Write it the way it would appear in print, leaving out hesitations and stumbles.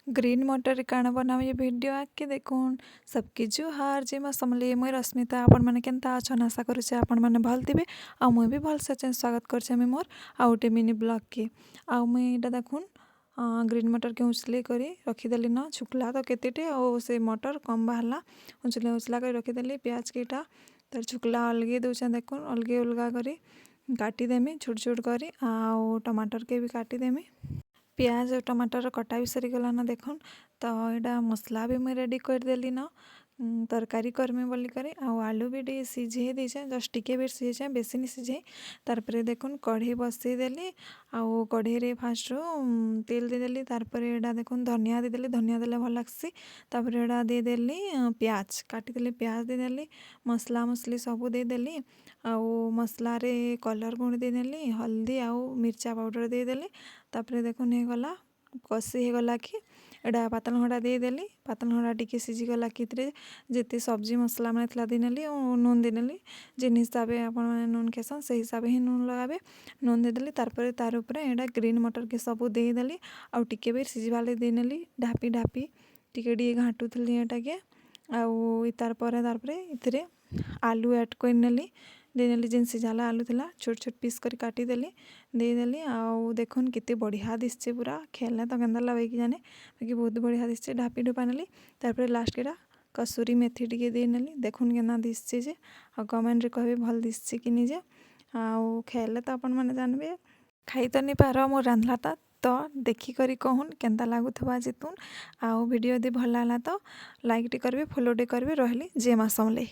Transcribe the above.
Green ମଟର କାଣା ବନାବି video ଆଗ୍କେ ଦେଖୁନ୍। ସବକେ ଜୁହାର, ଜୟ ମା ସମଲେଇ। ମୁଇଁ ରଶ୍ମିତା। ଆପଣମାନେ କେନ୍ତା ଅଛନ୍? ଆଶା କରୁଛେ ଆପଣମାନେ ଭଲ୍ ଥିବେ ଆଉ ମୁଇଁ ବି ଭଲ୍ସେ ଅଛେଁ। ସ୍ୱାଗତ କରୁଛେଁ ମୁଇଁ ମୋର୍ ଆଉ ଗୋଟେ ମିନି ବ୍ଲଗ୍କେ। ଆଉ ମୁଇଁ ଏଇଟା ଦେଖୁନ୍, ଗ୍ରୀନ୍ ମଟରକେ ଉଛଲେଇ କରି ରଖିଦେଲି ନ। ଛୁକଲା ତ କେତେଟେ ଆଉ ସେ ମଟର କମ୍ ବାହାରିଲା। ଉଛଲା ଉଛଲା କରି ରଖିଦେଲି। ପିଆଜକେ ଇଟା ତାର ଛୁକଲା ଅଲଗେଇ ଦଉଛେଁ। ଦେଖୁନ୍, ଅଲଗେଇ ଉଲଗା କରି କାଟିଦେମି ଛୋଟ ଛୋଟ କରି ଆଉ ଟମାଟରକେ ବି କାଟିଦେମି। ପିଆଜ ଆଉ ଟମାଟର କଟା ବି ସରିଗଲାନ। ଦେଖୁନ୍ ତ, ଏଇଟା ମସଲା ବି ମୁଇଁ ରେଡ଼ି କରିଦେଲି ନ ତରକାରୀ କରମି ବୋଲିକରି। ଆଉ ଆଲୁ ବି ଟିକେ ସିଝେଇ ଦେଇଛେଁ, ଜଷ୍ଟ ଟିକେ ବି ସିଝେଇଛେଁ, ବେଶୀ ନି ସିଝେଇ। ତାର୍ ପରେ ଦେଖୁନ୍, କଢ଼େଇ ବସେଇଦେଲି ଆଉ କଢ଼େଇରେ ଫାଷ୍ଟରୁ ତେଲ ଦେଇଦେଲି। ତାର୍ ପରେ ଏଇଟା ଦେଖୁନ୍, ଧନିଆ ଦେଇଦେଲି। ଧନିଆ ଦେଲେ ଭଲ୍ ଲାଗ୍ସି। ତାପରେ ଏଇଟା ଦେଇଦେଲି, ପିଆଜ କାଟିଦେଲି, ପିଆଜ ଦେଇଦେଲି, ମସଲା ମସଲି ସବୁ ଦେଇଦେଲି। ଆଉ ମସଲାରେ କଲର୍ ଗୁଣ୍ଡ ଦେଇଦେଲି, ହଳଦୀ ଆଉ ମିର୍ଚା ପାଉଡ଼ର ଦେଇଦେଲି। ତାପରେ ଦେଖୁନ୍, ହେଇଗଲା, କଷି ହେଇଗଲା କି ଏଇଟା ପାତଲଘଣ୍ଟା ଦେଇଦେଲି। ପାତଲଘଣ୍ଟା ଟିକେ ସିଝିଗଲା କି ଏଥିରେ ଯେତେ ସବଜି ମସଲା ମାନେ ଥିଲା ଦେଇନେଲି ଆଉ ନୁନ୍ ଦେଇନେଲି। ଯେନ୍ ହିସାବେ ଆପଣମାନେ ନୁନ୍ ଖାଏସନ୍, ସେଇ ହିସାବେ ହିଁ ନୁନ୍ ଲଗାବେ। ନୁନ୍ ଦେଇଦେଲି। ତାର୍ ପରେ ତାର୍ ଉପରେ ଏଇଟା ଗ୍ରୀନ୍ ମଟରକେ ସବୁ ଦେଇଦେଲି ଆଉ ଟିକେ ବି ସିଝିବାର୍ ଲାଗି ଦେଇନେଲି। ଢାପି ଢାପି ଟିକେ ଟିକେ ଘାଣ୍ଟୁଥିଲି ଏଟାକେ। ଆଉ ତାର୍ ପରେ ତାର୍ ପରେ ଏଥିରେ ଆଲୁ ଆଡ଼୍ କରିନେଲି, ଦେଇନେଲି। ଯେନ୍ ସିଝାଲା ଆଲୁ ଥିଲା, ଛୋଟ ଛୋଟ ପିସ୍ କରି କାଟିଦେଲି, ଦେଇଦେଲି। ଆଉ ଦେଖୁନ୍, କେତେ ବଢ଼ିଆ ଦିଶୁଛେ ପୁରା। ଖେଲେ ତ କେନ୍ତା ଲାଗେ କି ଜାନେ, ବାକି ବହୁତ ବଢ଼ିଆ ଦିଶୁଛେ। ଢାପି ଢୁପା ନେଲି। ତାପରେ ଲାଷ୍ଟକେ ଏଟା କସୁରୀ ମେଥି ଟିକେ ଦେଇନେଲି। ଦେଖୁନ୍, କେନ୍ତା ଦିଶୁଛେ ଯେ, ଆଉ କମେଣ୍ଟରେ କହିବେ ଭଲ୍ ଦିଶୁଛେ କି ନି ଯେ। ଆଉ ଖାଇଲେ ତ ଆପଣମାନେ ଜାନବେ। ଖାଇ ତ ନି ପାର ମୋର୍ ରାନ୍ଧଲାଟା, ତ ଦେଖିକରି କହୁନ୍ କେନ୍ତା ଲାଗୁଥିବା ଯେତୁନ୍। ଆଉ ଭିଡ଼ିଓ ଯଦି ଭଲ୍ ଲାଗଲା ତ ଲାଇକ୍ ଟେ କରିବେ, ଫଲୋ ଟେ କରିବେ। ରହିଲି, ଜୟ ମା ସମଲେଇ।